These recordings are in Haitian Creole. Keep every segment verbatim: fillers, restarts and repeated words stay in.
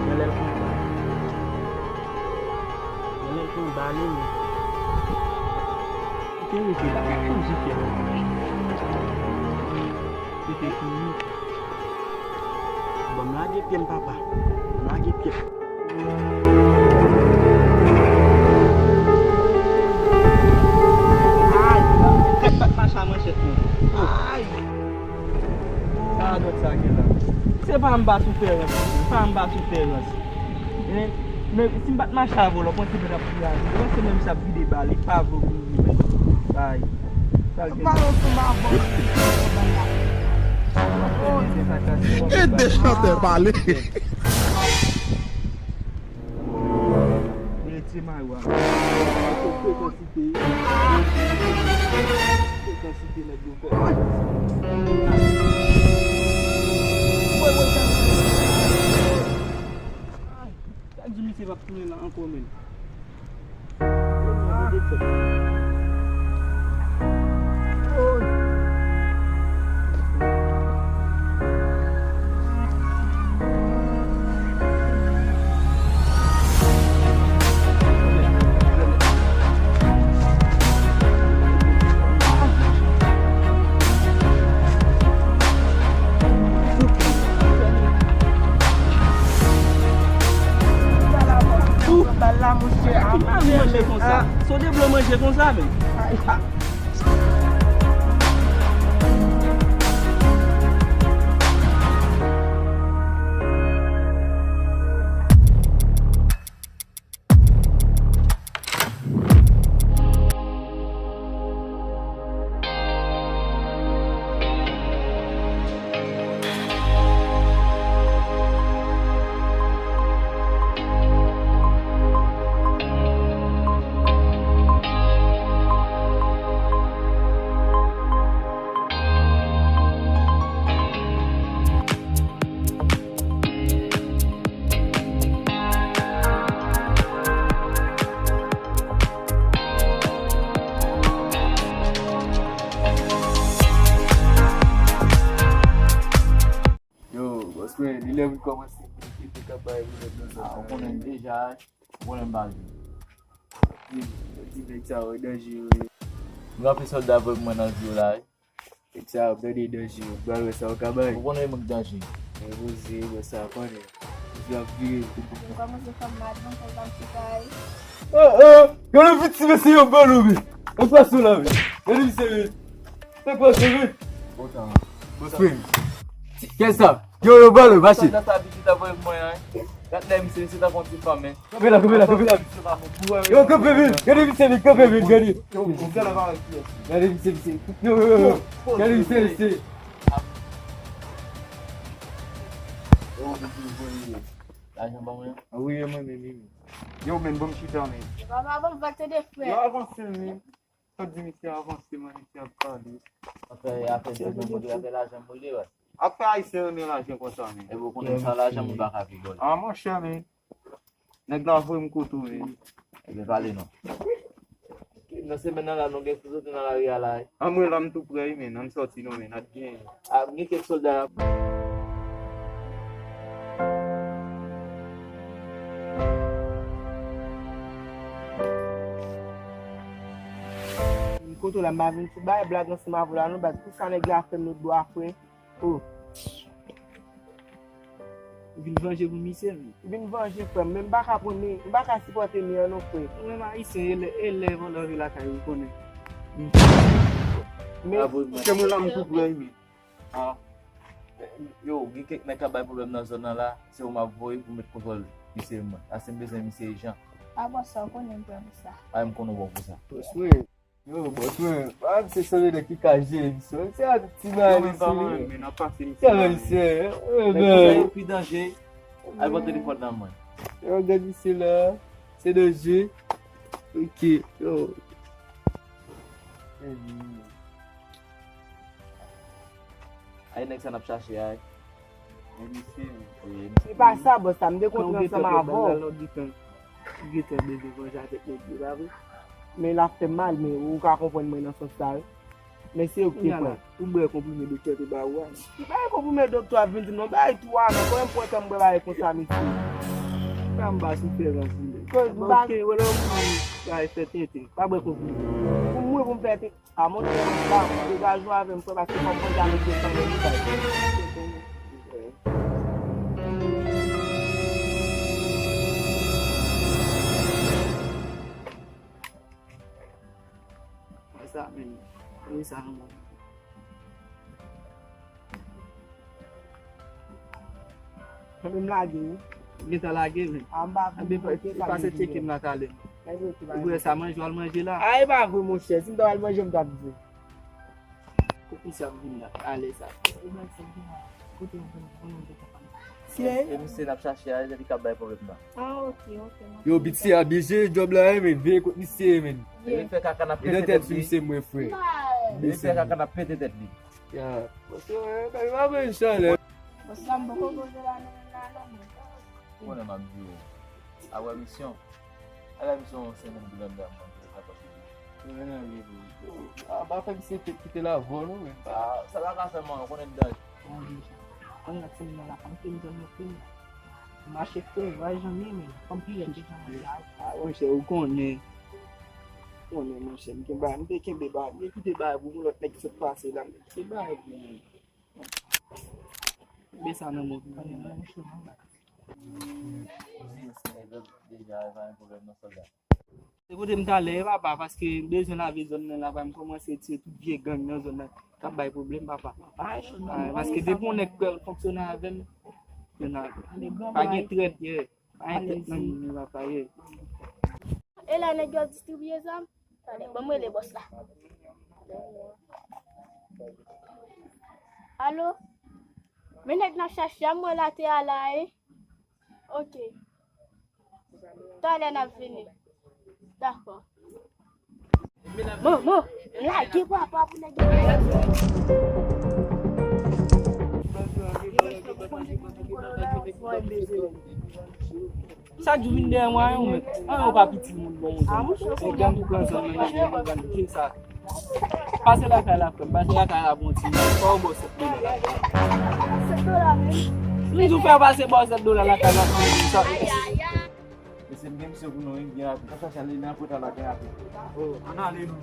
Nan lè l konn ba li. Nan lè l konn ba li, men. Ou te rete la, ou te rete la. Ou te fini. Bon, m lage pye m, papa. M lage pye m. Ay! Tèt pa t mache a manchèt mwen. Ay! Sa radòt sa gen la. Se pa anba soufrans, se pa anba soufrans. Men, men si m pa t mache avè w la, w panse mwen t ap vire avè w? Ou panse menm si ap vide bal, li pa vle w vire menm. Bay. Sa l gen. Pale w sou ma bon. Ede chantè pale. Mete maywa. Frekans Frekans nèg yo fè. Sa k di misye p ap tounen la ankò menm? Bal la, monchè, a, manje konsa. Se w te vle manje konsa, men. Yo, bòs mwen, li lè pou n kòmanse kite kap bay pou lòt nan zòn. Ah, ou konnen deja, ou konnen m pa jwe. Di, di nèg sa yo danje, wi. Nou ap fè sòlda vre pou mwen nan vi w la, wi. Nèg sa yo bèl e danje, yo pral wè sa yo ka bay. Ou konnen mwen k danje. Mwen poze, mwen sa konnen. Yo ap vire. Mwen kòmanse fè m mal, non, fè m pa m ti kay. Oh, oh, gade piti mesye yo bal ou, men. Yo pase la, men. Gade misye, men. Yo pase, men. Bon tan. Bòs mwen. Kèsa? Yo, yo, bal, mache. Sa, sa, sa, pitit la voye mwen, hein. Gade lè misye, misye ta konn ti fanm, hein. Kanpe la, kanpe la, kanpe la. Yo, kanpe vit. Gade misye, vit, kanpe vit, gade. Gade misye, misye. Yo, yo, yo, yo. Gade misye, misye. Lajan ban mwen. Ah wi, e mwen menm, wi. Yo, men, ban m chita, men. Papa, ban m vag tande, frè. Yo, avanse, men. Sa di misye avanse, man, misye ap pale. Afè, afè, afè lajan boule, wè. Afè ayisyen renmen lajan konsa, men. E bon, konnen sa lajan, moun pa ka pi bòl. Ah, monchè, men. Nèg la voye m kote w, men. Ebyen, pale non. Nan semèn nan la, nou gen sou soti nan lari a la, wi. An mwen la, m tou prè, wi, men. Ann sòti non, men. N ap gen. Ah, gen kèk sòlda. Kote w la, m pa vin sou bay blag ansanm avè w la non, baz. Pou sa nèg la fè m lòt bò a, frè. Oh. Ou vin vanje pou misye, men. Ou vin vanje, frè m, men m pa ka pran, men m pa ka sipòte men an non, frè. Ou menm ayisyen, e lè, e lè vòlò rive lakay ou, konnen. Men, se mwen la m tou prè, men. Ah. Yo, gen kèk nèg k ap bay pwoblèm nan zòn nan la, se ou m ap voye pou met kontwòl misye mwen. Paske m bezwen misye ijan. Ah, bòs, sa, ou konnen m prè pou sa. Ah, m konnen w bon pou sa. Bòs mwen. Yo, bòs mwen. Ah, misye sanble nèg ki ka jere misye. Misye a ti bagay misye. Yo, men, men, nan pase misye. Misye, misye. Nèg konsa yo pi danje. Al pran telefòn nan mwen. Yo, gade misye la. Se danje. Ok, yo. Ay, nèg sa n ap chache a. E misye, wi. Wi, misye. Se pa sa, bòs, sa m te kontre ansanm avè w. Ou gentan bezwen vanje avèk nèg yo, pa vre? Men l ap fè m mal, men ou ka konprann mwen nan sans sa, wi. Men se yo ki te pran. Ou bwè konprime doktè te ba ou a. Ki bagay konprime doktè ap vin di m non, bagay twa men, konbyen pwen tan m bwè bagay konsa, mesye? Sa m ba sou fè ranfile. Koz bagay, wè lè w mouri, bagay fè tenten. Pa bwè konprime. Pou m mouri pou m fè tenten. A monchè, m pa degaje w avè m, frè, paske fò m manje avèk yo san men li bay. Sa menm. Wi, sa menm. Mwen menm lage, wi. Ou gentan lage, wi. Anba, anbe, pase tcheke m la talè. Ou wè sa manje, w al manje la. A, e pa vre, monchè. Si m ta al manje, m t ap di. Pou ki sa m vin la? Ale sa. Kote w vin? E misye n ap chache a, li k ap bay pwoblèm nan. Ah, ok, ok. Yo, Bitsi a bije djòb la, men veye kot misye, men. Li fè kaka n ap pete tèt li. Misye mwen, frè. Li fè kaka n ap pete tèt li. Ya. Paske, eh, pa mechan, lè. Bòs la, m poko poze la, non, non, non. Konnen m ap di w. A wè misyon. A la misyon, se menm gouvènman an, se sa k ap di. A, pa fè misye te kite la vòl, wi. Sa pa ka fè mal, ou konnen danje. Mwen ak timoun nan la, pa m te m te mete. Mache fè vwayaj an men, men, kòm pi rèd deja nan vwayaj. A, monchè, ou konnen. Ou konnen, monchè, m gen bagay, m te kenbe bagay, m te kite bagay pou yon lòt nèg ki sot pase la, m te kite bagay pou mwen. Kenbe sa nan men w. Deja, e pa yon pwoblèm non, sòlda. Se kote m t ale, papa, paske m bezwen lave zòn nan la, pa m kòmanse tire tout vye gang nan zòn nan k ap bay pwoblèm, papa. Ah, paske depi yon nèg kwè l fonksyone avè m, pa gen trèt, ye. Pa gen tèt nan moun, papa, ye. E la nèg yo ap distribiye zam? Tande, ban m rele bòs la. Alo? Men nèg n ap chache a, m wè l atè a la, e. Ok. Talè n ap vini. Dakò. Bon, bon, lage papa pou nèg yo. Chak jou vin dèyè mwen, yon mèt. An, ou pa piti moun, bon, moun. Se gang ki pran zòn nan, ki sa. Pase lakay la, frè m. Pase lakay la, bon, ti moun. Fò w ba w sèt dola. Sèt dola, menm. M di w fè pase ba w sèt dola lakay la, frè m. Mesye, m gen misyon pou nou, wi, m gen rapid. N ap chache ale nan pòt la, gen rapid. Oh, ann ale, nou.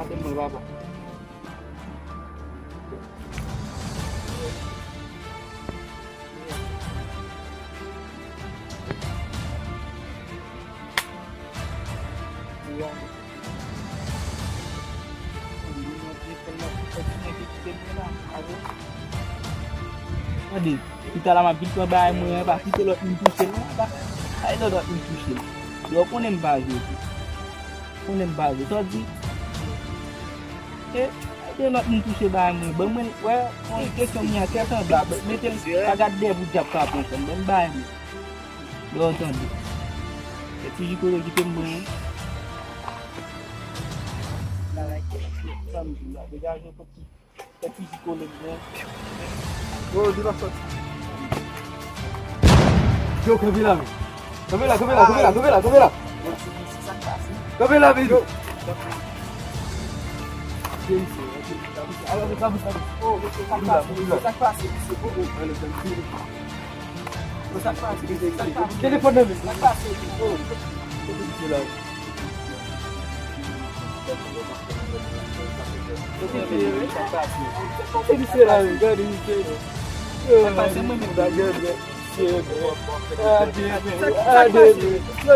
Maten mwen, papa. Tande, pita la m ap vin pran bagay mwen, pa kite lòt moun touche m, pa, pa kite lòt moun touche m. Yo konnen m pa jwe tou. Konnen m pa jwe. Sa w di? E, e lòt moun touche bagay mwen. Ban mwen, wè, yon kesyon m gen a tèt anba. Mete l, pa gad dèyè pou dyab ka pran kò m. Ban m bagay mwen. Lè w tande. E ti jikolo kite m mwen. Sa m di la, degaje w. Fè ti jikolo byen. Yo, di pa sòti. Yo, kanpe la, men. Kanpe la, kanpe la, kanpe la, kanpe la, kanpe la. Kanpe la, men. Telefòn nan men. Kote misye la, men, gade misye. Yo, gade misye. Ade, ade, ade. Yo,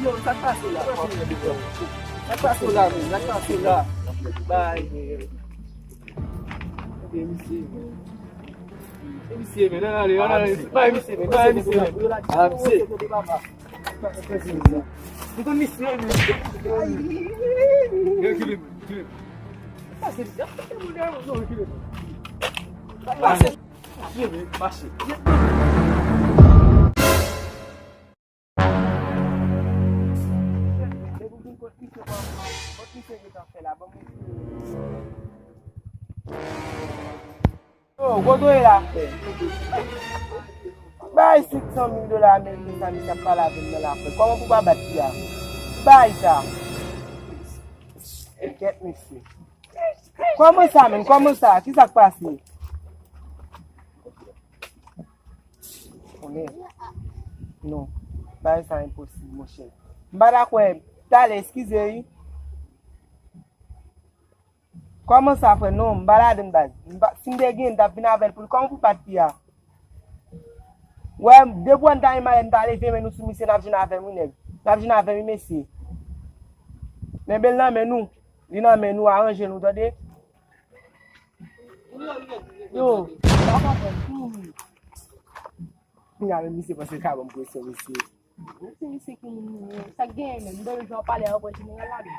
yo, sa k pase la? Sa k pase la, men? Sa k pase la? Bay. Gade misye. Misye, men, nan ale, nan ale. Bay misye, men, bay misye, men. Ah, misye. Ou konn misye, men. Yo, kile, men, kile. Pase, non, kile, men. Pase. Kile, men, mache. Depi w vin kot misye, kòman, kot misye gentan fè la, ban m wè. Oh, kote w ye la? Bay senk san mil dola ameriken sa misye ap pale avè m nan laprès. Kòman pou pa bat fi a? Bay sa. Kèt mesye. Kòman sa, menm? Kòman sa? Ki sa k pase? Konnen. Non. Bagay sa enposib, monchè. M pa dakò. Talè, eskize, wi. Kòman sa, frè? Non, m pa ladann, baz. M pa, si m te gen, m t ap vin avè l pou l. Kòman pou bat fi a? Wè, depi w ta gen malè, m ta leve men nou sou misye, n ap jwenn avè m, wi, nèg. N ap jwenn avè m, wi, mesye. Men bèl nan men nou. Li nan men nou, aranje nou, tande? Yo, pa konprann, tou. Kounya menm misye panse l ka ban m presyon, mesye. Se misye ki moun mwen. Sa k genyen menm? M tande jan w pale a, w pran jeneral la menm.